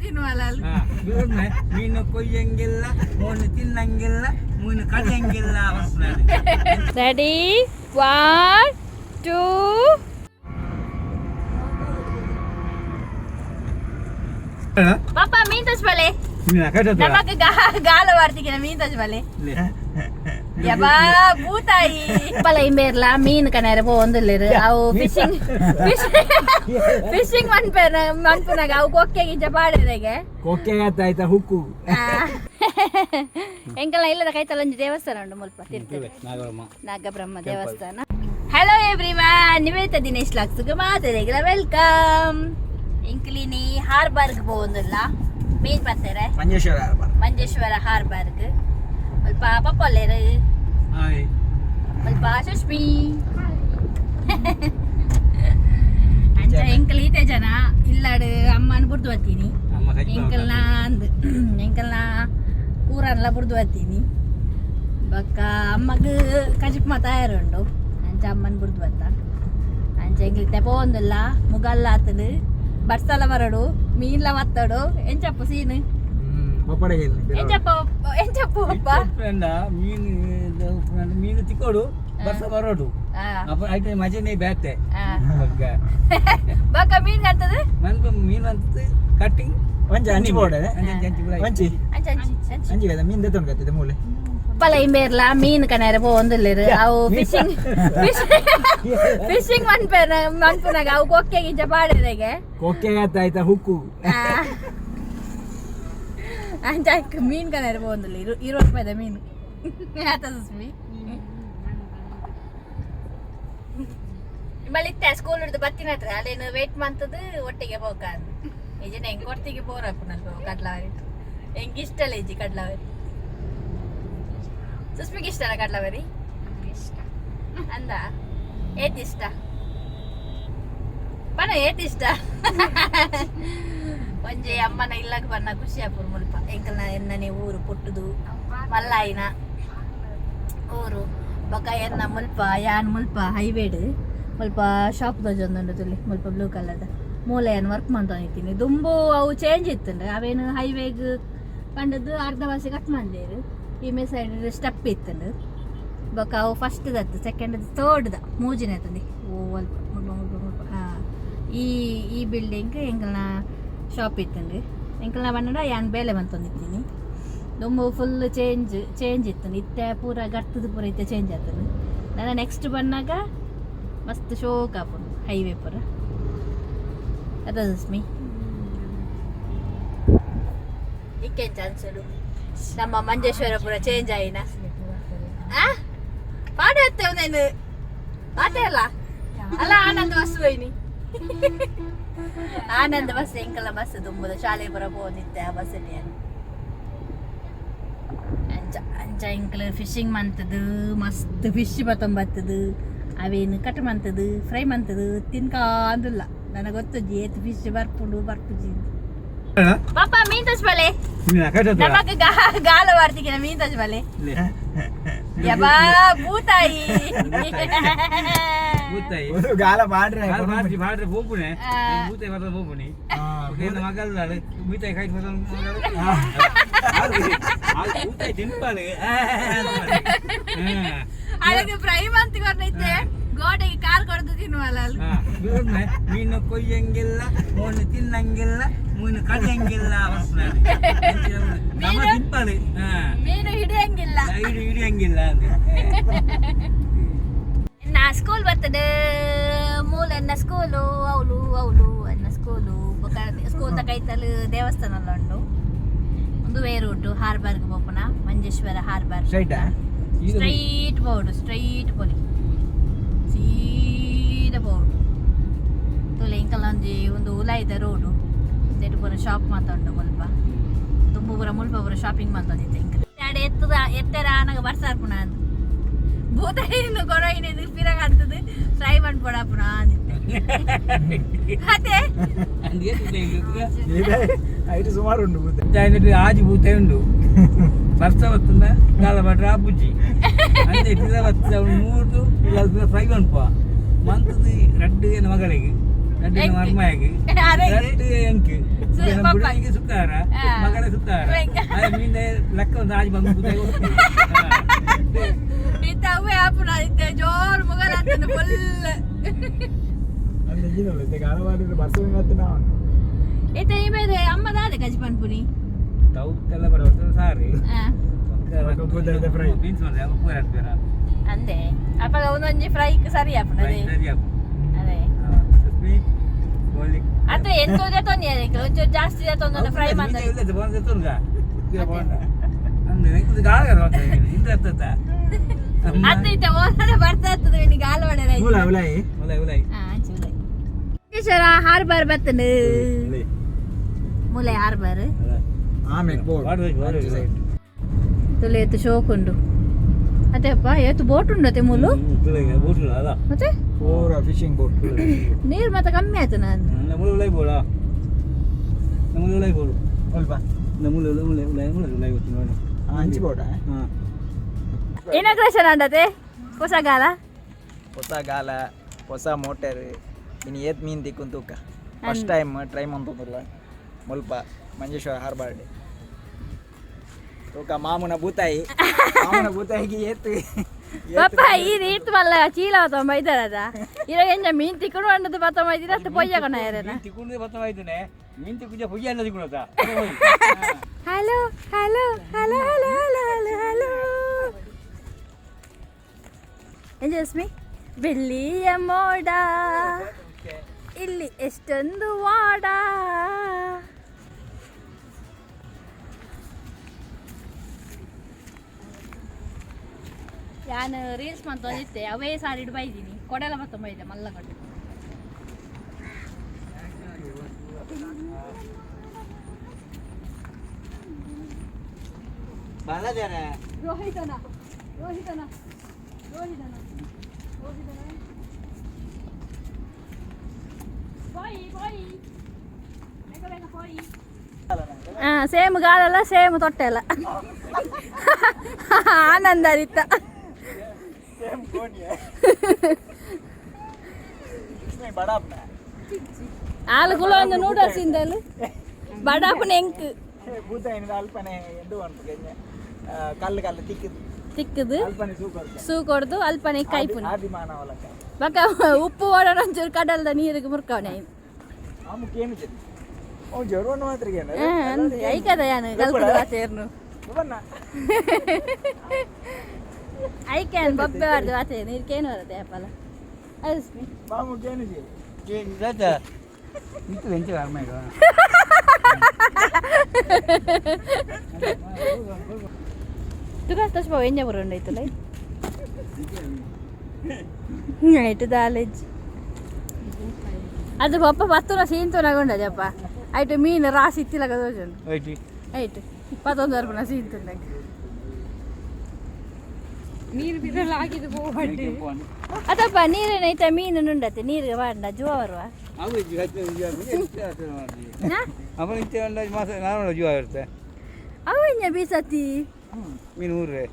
ತಿನ್ನುವಲ್ಲ. ಮೀನು ಕೊಯ್ಯಂಗಿಲ್ಲ, ಮೀನು ತಿನ್ನಂಗಿಲ್ಲ, ಮೀನು ಕಡಿಯಂಗಿಲ್ಲ. Ready, one, to. ಪಾಪ ಮೀನ್ ತಚ್ಬಲೆ. ನಮಕ್ ಗಾಲ ವಾರ್ತಿಗೆ ಮೀನ್ ತಚ್ಬಲೆ. ಯಬಾ ಭೂತಾಯಿ ಪಲ ಇಂಬೇರ್ಲ ಮೀನ್ ಕಣರೆ ಪೋವೊಂದುಲ್ಲೆರ್. ಅವು ಫಿಶಿಂಗ್ ಫಿಶಿಂಗ್ ಮನ್ಪೆರ್ ಮನ್ಪುನಾಗ ಅವು ಕೊಕ್ಕೆ ಗಿಂಚ ಪಾಡೆರೆಗೆ. ಕೊಕ್ಕೆ ಆಯ್ತಾ ಹುಕ್ಕು. ಎಂಕಲ್ನ ಇಲ್ಲದ ಕೈತಲ್ ಒಂಜಿ ದೇವಸ್ಥಾನ ಉಂಡು ಮುಲ್ಪ ತಿರ್ತು, ನಾಗಬ್ರಹ್ಮ ದೇವಸ್ಥಾನ. ಹಲೋ ಎವ್ರಿವನ್, ನಿವೇತ ದಿನೇಶ್ ಲಾಕ್ಸ್ಗೆ ಮಾತೆರೆಗ್ಲ welcome. ಇಂಕ್ಲಿನಿ ಹಾರ್ಬರ್ಗ್ ಪೋವೊಂದುಲ್ಲ ಮೀನ್ ಪತ್ತೆರೆ. ಮಂಜೇಶ್ವರ. ಮಂಜೇಶ್ವರ ಹಾರ್ಬರ್ಗ್. ಮುಲ್ಪ ಪಪ್ಪೊಲ್ಲೆರ್, ಮುಲ್ಪ ಸುಷ್ಮಿ. ಅಂಚ ಎಂಕಲ್ ಈತೆ ಜನ ಇಲ್ಲಾಡು ಅಮ್ಮನ ಬುಡ್ದು ಬತ್ತೀನಿ. ಎಂಕಲ್ನ ಅಂದ್ ಎಂಕಲ್ನ ಊರನ್ಲ ಬುಡ್ದು ಬತ್ತೀನಿ. ಬೊಕ್ಕ ಅಮ್ಮಗ್ ಕಜಿಪ್ ತಯಾರುಂಡು, ಅಂಚ ಅಮ್ಮನ್ ಬುಡ್ದು ಬತ್ತ. ಅಂಚ ಎಂಕ್ಲಿತ್ತೆ ಪೋವೊಂದುಲ್ಲ. ಮುಗಲ್ಲ ಆತುಂಡು, ಬರ್ಸಲ ಬರಡು, ಮೀನ್ಲ ಬತ್ತಡು. ಎಂಚಪ್ಪು ಸೀನು? ಎಂಚಪ್ಪ, ಎಂಚಪ್ಪು ಪಪ್ಪ? ಮೀನು ಮೀನು ತಿಕ್ಕೋಡು, ಬರ್ಸ ಬರೋಡು. ಅಪ್ಪ ಐತೆ ಮಜನೆ ಬ್ಯಾತೆ. ಬೊಕ್ಕ ಮೀನ್ ಅಂತದ. ಮನ್ಪ ಮೀನು ಅಂತ ಕಟ್ಟಿಂಗ್. ಒಂಜಿ ಅಂಚಿ ಬೋಡೆ. ಅಂಚಿ ಅಂಚಿ. ಒಂಜಿ. ಅಂಚ ಅಂಚಿ ಅಂಚಿ. ಅಂಚಿ ಕದ ಮೀನ್ ದೆತ್ತೊಂಡು ಕತ್ತಿದೆ ಮೂಲೆ. ಪಲ ಇಂಬೇರ್ಲ ಮೀನ್ ಕಣರೆ ಪೋವೊಂದುಲ್ಲೆರ್. ಅವು ಫಿಶಿಂಗ್ ಫಿಶಿಂಗ್ ಮನ್ಪೆರ್ ಮನ್ಪುನಾಗ ಅವು ಕೊಕ್ಕೆ ಗಿಂಚ ಪಾಡೆರೆಗೆ. ಕೊಕ್ಕೆ ಆಯ್ತಾ ಹುಕ್ಕು. ಅಂಚ ಮೀನ್ ಕಣರೆ ಪೋವೊಂದುಲ್ಲ. 20 ರೂಪಾಯಿದ ಮೀನು ಆತ. ಸುಸ್ಮಿ ನಿಮ್ಮಲ್ಲಿ ಇತ್ತೆ ಸ್ಕೂಲ್ ಹಿಡ್ದು ಬತ್ತಿನ ಹತ್ರ ಅಲ್ಲೇನು ವೇಟ್ ಮಂತದ್ದು ಒಟ್ಟಿಗೆ ಪೋಕ. ನಿಜನ ಹೆಂಗ್ ಒಟ್ಟಿಗೆ ಪೋರಪ್ಪನಲ್ಪ ಕಡ್ಲಾವರಿ. ಹೆಂಗ್ ಇಷ್ಟ ಅಲ್ಲ ಇಜ್ಜಿ ಕಡ್ಲಾವರಿ? ಸುಸ್ಮಿಗೆ ಇಷ್ಟ ಅಲ್ಲ ಕಡ್ಲಾವರಿ? ಅಂದ ಏತ್ ಇಷ್ಟ ಪನ, ಏತ್ ಇಷ್ಟ? ಒಂಜಿ ಅಮ್ಮನ ಇಲ್ಲಗ್ ಬನ್ನ ಖುಷಿ ಆಪುರು. ಮುಲ್ಪ ಎಂಕಲ್ನ ಎನ್ನನೆ ಊರು, ಪುಟ್ಟುದು ಮಲ್ಲಾಯಿನ ಊರು. ಬೊಕ ಎನ್ನ ಮುಲ್ಪ ಯಾನ್ ಮುಲ್ಪ ಹೈವೇಡ್ ಮುಲ್ಪ ಶಾಪ್ ತೋಜೊಂದುಂಡು ತುಲಿ ಮುಲ್ಪ ಬ್ಲೂ ಕಲರ್ದ ಮೂಲೆ ಯಾನ್ ವರ್ಕ್ ಮಂತೊಂದಿತ್ತೀನಿ. ದುಂಬು ಅವು ಚೇಂಜ್ ಇತ್ತುಂಡು. ಅವೇನು ಹೈವೇಗ್ ಪಂಡದ್ದು ಅರ್ಧ ವಾಸಿ ಕಟ್ ಮಂದೇರು. ಈಮೆ ಸೈಡ್ ಸ್ಟೆಪ್ ಇತ್ತುಂಡು. ಬೊಕ ಅವು ಫಸ್ಟ್ ದತ್ತು, ಸೆಕೆಂಡ್, ಥರ್ಡ್ the ಮೂಜಿನ ತಂದಿ. ಓ ಅಲ್ಪ ಮುಲ್ಪ ಮುಲ್ಪ ಮುಲ್ಪ ಈ ಈ ಬಿಲ್ಡಿಂಗ್ ಎಂಕಲ್ನ ಶಾಪ್ ಇತ್ತುಂಡು. ಎಂಕಲ್ನ ಬನ್ನಡ ಯಾನ್ ಬೇಲೆ ಮಂತೊಂದಿತ್ತೀನಿ. ದುಂಬು ಫುಲ್ ಚೇಂಜ್ ಚೇಂಜ್ ಇತ್ತು. ಇತ್ತೆ ಪೂರ ಗರ್ತದ ಪೂರ ಇತ್ತೆ ಚೇಂಜ್ ಆತದೆ. ನನ್ನ ನೆಕ್ಸ್ಟ್ ಬಂದಾಗ ಮಸ್ತ್ ಶೋಕ್ ಆಪುಂಡು ಹೈವೇ ಪೂರ ಅದ. ಸುಸ್ಮಿ, ಇಕ್ಕೆಂಚ ಅನ್ಸುಡು ನಮ್ಮ ಮಂಜೇಶ್ವರ ಪೂರ ಚೇಂಜ್ ಆಯಿನ? ಆ ಪಾಡ ಎತ್ತೇವು నేను ಪಾಟೆ ಅಲ್ಲ ಅಲ್ಲ. ಆನಂದ್ ಬಸ್ ಹೋಯ್ನಿ, ಆನಂದ್ ಬಸ್ ಎಂಕಲ ಬಸ್. ದುಂಬುದ ಶಾಲೆ ಪೂರ ಪೋದಿತ್ತೆ ಆ ಬಸ್. ಅಂಚ ಅಂಚ ಎಂಕಲ್ ಫಿಶಿಂಗ್ ಮಂತದು, ಮಸ್ತ್ ಫಿಶ್ ಬತ್ತೊಂಬತ್ತದು. ಅವೇನು ಕಟ್ ಮಂತದು, ಫ್ರೈ ಮಂತದು ತಿನ್ಕಾಂದುಲ್ಲ. ನನಗೆ ಗೊತ್ತು ಏತ್ ಫಿಶ್ ಬರ್ಪುಂಡು ಬರ್ಪುಜಿ. ಪಾಪ ಮೀನ್ ತಚ್ಬಲೆ. ನಮಕ್ ಗಾಲ ವಾರ್ತಿಗೆ ಮೀನ್ ತಚ್ಬಲೆ. ಯಬಾ ಭೂತಾಯಿ. ಭೂತಾಯಿ. ಗಾಲ ಮಾಡ್ರೆ. ಬಾಡ್ರಿ ಬಾಡ್ರಿ ಪೋಪುಣೆ ಭೂತಾಯಿ ಬರ್ದ ಪೋಪುಣಿ ಮಗಲ್ ಭೂತಾಯಿ ಕೈಟ್ ಬರ್ತದೆ. ಭೂತಾಯಿ ತಿನ್ಪಾಲು. ಅದಕ್ಕೆ ಫ್ರೈ ಮಂತ್ ಕೊಡ್ನೈತೆ, ಗೋಡೆಗೆ ಕಾರ್ ಕೊಡ್ದು ತಿನ್ನುವಲ್ಲ ಅಲ್ಲಿ. ಮೀನು ಕೊಯ್ಯಂಗಿಲ್ಲ, ಮೀನು ತಿನ್ನಂಗಿಲ್ಲ, ಮೀನು ಕಡಿಯಂಗಿಲ್ಲ. ನಮ್ಮ ತಿನ್ಪಾಲು. ಮೀನು ಹಿಡಿಯಂಗಿಲ್ಲ. ಹಿಡಿಯಂಗಿಲ್ಲ. ನಾ ಸ್ಕೂಲ್ ಬರ್ತದೆ. ಮೂಲ ಎನ್ನ ಸ್ಕೂಲು ಅವಳು ಅವಳು ಎನ್ನ ಸ್ಕೂಲು. ಸ್ಕೂಲ್ ಕೈತಲ್ ದೇವಸ್ಥಾನ ಎಲ್ಲ ಉಂಟು. ಒಂದು ವೇ ರೂಟು ಹಾರ್ಬರ್ಗ್ ಪೋಪುನ, ಮಂಜೇಶ್ವರ ಹಾರ್ಬರ್. ಸ್ಟ್ರೈಟಾ? ಸ್ಟ್ರೈಟ್ ಬೋರ್ಡು, ಸ್ಟ್ರೈಟ್ ಪೋಲಿ, ಸೀದಾ ಬೋರ್ಡು ತುಲೆ. ಇಂಕಲ್ ಒಂಜಿ ಒಂದು ಉಲಾಯಿದ ರೋಡು. ಇಂದೆಟ್ ಪೂರ ಶಾಪ್ ಮಾತುಂಡು ಮುಲ್ಪ. ತುಂಬು ಪೂರ ಮುಲ್ಪ ಪೂರ ಶಾಪಿಂಗ್ ಮಾತೊಂದಿತ್ತೆ ಇಂಕಲ್. ಆಡೆ ಎತ್ತದ ಎತ್ತೆರ ಆನಗ ಬರ್ಸಾರ್ಪುಣ ಅಂದ್ ಭೂತಾಯಿನ ಕೊರೈನ ಪಿರಗ ಅಂತದು ಫ್ರೈ ಮನ್ಪೊಡಾಪುಣ ಅಂದಿತ್ತೆ ಅದೇ. ಐಟ್ ಸುಮಾರು ಉಂಡು ಬೂತ. ಆಜಿ ಭೂತಾಯಿ ಉಂಡು. ಬರ್ಸ ಬತ್ತುಂಡ ಗಾಲ ಬಟ್ರ ಆಪುಜಿ ಅಂದೆ ಪಿರ ಬತ್ತದ ಮೂರ್ದು ಇಲ್ಲ ಫ್ರೈ ಮನ್ಪ ಮಂತದು. ರಡ್ಡು ಏನ ಮಗಳಿಗೆ, ರಡ್ಡು ಏನ ಮರ್ಮಾಯಗ್, ರಡ್ಡು ಎಂಕ್. ಪಪ್ಪ. ಈಗ ಸುತ್ತಾರ ಮಗನ ಸುತ್ತಾರ ಮೀನ್ ಲೆಕ್ಕ ಒಂದು ಆಜ್ ಬಂದು ಇತ್ತ ಅವೇ ಆಪುನ ಇತ್ತೆ ಜೋರ್ ಮುಗಲ ಫುಲ್. ಇತ್ತೆ ಇಬೇದೆ ಅಮ್ಮ ದಾದೆ ಕಜಿ ಪನ್ಪುನಿ. ತೌತೆಲ್ಲ ಬರ್ತದೆ ಸಾರಿ. ಫ್ರೈ. ಬೀನ್ಸ್ ಮಾಡ್ದೆ ಪೂರ ಹಾಕ್ತೀರಾ. ಅಂದೆ ಅಪ್ಪಗ ಒಂದೊಂಜಿ ಫ್ರೈ ಸರಿ ಆಪುನ. ಫ್ರೈ ಸರಿ ಆಪು. ಅದೇ. ಕೋಳಿ. ಅದೇ ಎಂತ ತೊಂದರೆ ಅದಕ್ಕೆ ಒಂಚೂರು ಜಾಸ್ತಿ ತೊಂದರೆ ಫ್ರೈ ಮಾಡ್ತಾರೆ. ಅದು ಇತ್ತೆ ಓದಾಡ ಬರ್ತಾ ಇರ್ತದೆ ನಿನಗೆ ಗಾಲ ಒಡೆದ. ಮೂಲ ಉಲಾಯಿ. ಮಂಜೇಶ್ವರ ಹಾರ್ಬರ್ ಬರ್ತದೆ, ಮೂಲೆ ಹಾರ್ಬರ್. ಆಮೇಲೆ ಬೋಟ್. ತುಲೆ ಏತು ಶೋಕ್ ಉಂಡು ಅತ್ತೆ ಅಪ್ಪ, ಏತು ಬೋಟ್ ಉಂಡು ಅತ್ತೆ ಮೂಲು. ಮತ್ತೆ ಪೂರ ಫಿಶಿಂಗ್ ಬೋಟ್. ನೀರು ಮತ್ತೆ ಕಮ್ಮಿ ಆಯ್ತು ನಾನು. ಅಲ್ಪ ಅಂಚಿ ಬೋಟ. ಇನಾಗ್ರೇಷನ್ ಅಂಡತೆ ಹೊಸ ಗಾಲ. ಹೊಸ ಗಾಲ, ಹೊಸ ಮೋಟರ್. ಇನ್ನು ಏತ್ ಮೀನು ತಿಕ್ಕೊಂದು ತೂಕ. ಫಸ್ಟ್ ಟೈಮ್ ಟ್ರೈ ಮಂತೊಂದುಲ್ಲ ಮುಲ್ಪ ಮಂಜೇಶ್ವರ ಹಾರ್ಬಾರ್ಡ್. ತೂಕ ಮಾಮುನ ಬೂತಾಯಿ, ಮಾಮುನ ಬೂತಾಯಿಗೆ ಏತ್. ಪಪ್ಪ ಈ ರೀತ್ ಮಲ್ಲ ಚೀಲ ತೊಂಬ ಇದ್ದಾರದ ಇವಾಗ ಎಂಜ ಮೀನ್ ತಿಕ್ಕಡು ಅಂಡದು ಬತ್ತೊಂಬ ಇದ್ದೀರ ಅಷ್ಟು ಪೊಯ್ಯಕೊಣ ಯಾರೇನ. Hello hello hello hello hello hello hello. ಎಂಜಸ್ಮಿ ಬೆಳ್ಳಿಯ ಮೋಡ ಇಲ್ಲಿ ಎಷ್ಟೊಂದು ವಾಡ. ನಾನು ರೀಲ್ಸ್ ಮಂತೊಂದಿತ್ತೆ, ಅವೇ ಸಾರಿ ಇಡ್ ಬೈದೀನಿ ಕೊಡೆಲ್ಲ ಮತ್ತೊಂಬ ಮಲ್ಲ ಕೊಟ್ಟೆ. ರೋಹಿತನ ರೋಹಿತನ ರೋಹಿತನ ರೋಹಿತನ ಬಾಯ್ ಬಾಯ್ ಬೇಗ ಬೇಗ ಬಾಯ್. ಹಾಂ, ಸೇಮ್ ಗಾಲಲ್ಲ, ಸೇಮ್ ತೊಟ್ಟೆ ಅಲ್ಲ, ಆನಂದ ಅರಿತ. ಸೇಮ್ ಕೋಣಿಯ ಬಡಾಪ್ನ. ಆಲು ಕುಲ ಒಂದು ನೂಡಲ್ಸ್ ಇಂದಲು ಬಡಾಪನ ಎಂಕ್. ಬೂತಾಯಿನ ಅಲ್ಪನೆ ಎಂಡು ಅನ್ಪು ಕಲ್ಲು ಕಲ್ಲು ತಿಕ್ಕಿದ್ದು. ತಿಕ್ಕದು. ಅಲ್ಪನೆ ಸೂಪರ್. ಸೂ ಕೊಡ್ದು ಅಲ್ಪನೆ ಕೈಪುನಿ. ಆದಿಮಾನವ ಲಕ್ಕ. ಬಕ ಉಪ್ಪು ಓಡೋಣ ಒಂಚೂರು ಕಡಲ್ದ ನೀರಿಗೆ ಮುರ್ಕವನೆ. ಆಮು ಕೇನು ಚೆನ್ನ ಓ ಜ್ವರವನ್ನು ಮಾತ್ರ. ಅಂದ್ ಐಕದ ಯಾನು ಕಲ್ಪದ ವಾಚೇರ್ನು. ಐಕನ್ ಬೊಬ್ಬೆ ವಾರ್ದು ವಾಚೆ ನೀರು ಕೇನು ಬರುತ್ತೆ ಅಪ್ಪಲ ಅಸ್ಮಿ. ಮಾಮು ಕೇನು. ತುಕ ತಶ್ ಬಾವ ಎಂಜ ಬರೋಂಡ ಐತಲ್ಲ ಐಟು ದಾಲೇಜ್ ಅದು ಪಪ್ಪ ಪತ್ತುನ ಸೀನ್ ತುನಗೊಂಡದಪ್ಪ. ಐಟು ಮೀನು ರಾಸಿ ಇತ್ತಿಲಗ ದೋಜುಂಡು. ಐಟು ಪತ್ತೊಂದು ವರ್ಪುನ ಸೀನ್ ತುನಗ. ನೀರು ಬಿರಲ್ ಆಗಿದೆ ಹೋಗ್ಬಾರ್ದು. ಅದಪ್ಪ ನೀರೇನ ಐತ ಮೀನು ನುಂಡತೆ ನೀರಿಗೆ ಬಾಂಡ ಜುವ ಬರುವ. ಜೀವ ಇರುತ್ತೆ. ಅವ ಇಂಜ ಬೀಸತಿ. ಮೀನು ಊರ್ರೆ.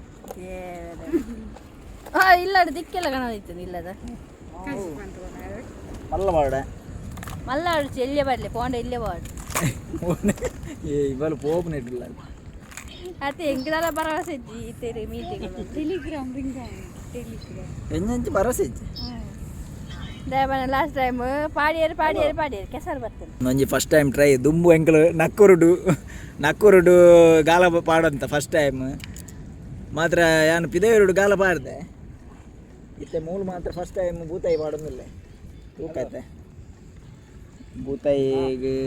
ಆ ಇಲ್ಲ, ದಿಕ್ಕೆಲ್ಲ ಕಾಣೋದಿತ್ತು ಇಲ್ಲದ. ಮಲ್ಲ ಬಾಡ. ಮಲ್ಲ ಅಡಿಚು ಎಲ್ಲಿಯ ಬರಲಿ ಪೋಂಡ ಇಲ್ಲೇ ಬಾಡು. ಏ ಇವಲ್ಲ ಪೋಪ್ ನೆಟ್ಟಿಲ್ಲ. ಅತ್ತೆ ಎಂಕದಲ್ಲ ಭರವಸೆ ಇಜ್ಜಿ ಇತ್ತೇರಿ ಮೀಟಿಂಗ್. Telegram ring telegram. ಎಂಜಂಚಿ ಭರವಸೆ ಇಜ್ಜಿ. ದಯಮಾನ ಲಾಸ್ಟ್ ಟೈಮ್ ಪಾಡಿಯರು ಪಾಡಿಯರು ಪಾಡಿಯರು ಕೆಸರು ಬರ್ತದೆ. ಒಂಜಿ ಫಸ್ಟ್ ಟೈಮ್ ಟ್ರೈ ದುಂಬು ಎಂಕಲು ನಕ್ಕುರುಡು ನಕ್ಕುರುಡು ಗಾಲ ಪಾಡಂತ ಫಸ್ಟ್ ಟೈಮ್ ಮಾತ್ರ ಯಾನು ಪಿದೆಯರುಡು ಗಾಲ ಪಾಡ್ದೆ. ಇತ್ತೆ ಮೂಲು ಮಾತ್ರ ಫಸ್ಟ್ ಟೈಮ್ ಬೂತಾಯಿ ಪಾಡೊಂದಿಲ್ಲ. ತೂಕೈತೆ ಬೂತಾಯಿಗೆ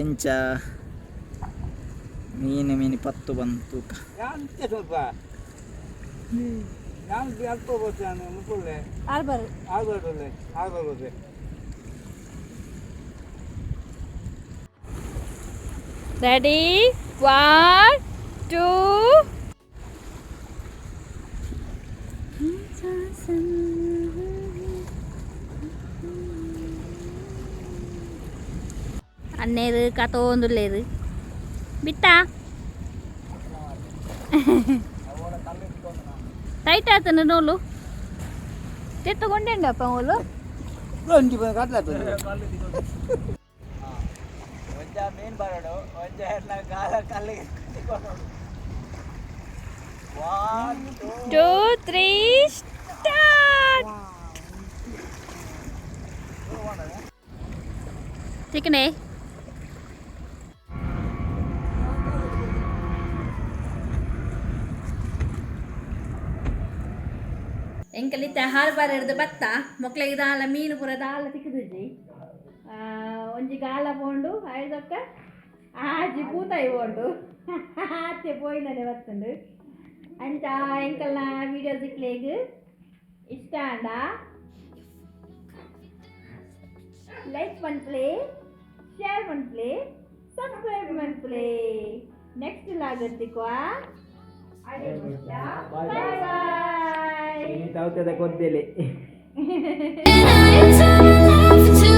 ಎಂಚ ಮೀನು ಮೀನು ಪತ್ತು ಬಂದು ತೂಕ. ಸ್ವಲ್ಪ ನಾನು ಅಲ್ಪ ನಾನು ಮುಕ್ಕುಳ್ಳೆ. ಆರ್ಬರ್. ಆಗ್ಬಾರ್ದು ಆಗ್ಬಾರ್ದು. Ready, one two. ಅಣ್ಣೇರು ಕತೋಂದುಲ್ಲೇರು ಬಿಟ್ಟ ಟೈಟ್ ಆತನ ನೂಲು ತೆತ್ತುಕೊಂಡೇಂಡಪ್ಪ ಮೂಲು. ಒಂಜಿ ಕಟ್ಲಾಗ್ತದೆ. ಮೀನ್ ಬರಡು, ಒಂಜಿ ಎರ್ನ ಗಾಲ ಕಲ್ಲಿಗೆ ತಿಕ್ಕೊಂಡು. 1, 2, 2, 3, ಸ್ಟಾರ್ಟ್. ತಿಕ್ಕನೆ. ಎಂಕಲಿತ್ತೆ ಹಾರ್ಬಾರ್ ಹಿಡ್ದು ಬತ್ತ ಮೊಕ್ಲೆಗ್ ದಾಲ ಮೀನು ಪೂರ ದಾಲ ತಿಕ್ಕುದುಜಿ. ಒಂಜಿ ಗಾಲ ಪೋಂಡು, ಐದೊಕ್ಕ ಆಜಿ ಪೂತಾಯಿ ಪೋಂಡು, ಆತೆ ಪೋಯಿನನೆ ಬತ್ತುಂಡು. ಅಂಚ ಎಂಕಲ್ನ ವೀಡಿಯೋ ಸಿಕ್ಲೇಗ್ ಇಷ್ಟ ಆಂಡ ಲೈಕ್ ಮನ್ಪ್ಲೆ, ಶೇರ್ ಮನ್ಪ್ಲೆ, ಸಬ್ಸ್ಕ್ರೈಬ್ ಮನ್ಪ್ಲೆ. ನೆಕ್ಸ್ಟ್ ಲಾಗತ್ತಿಕ್ವಾ. Bye bye. ತೌತದ ಕೊದ್ದೆಲೆ. And I turn my life.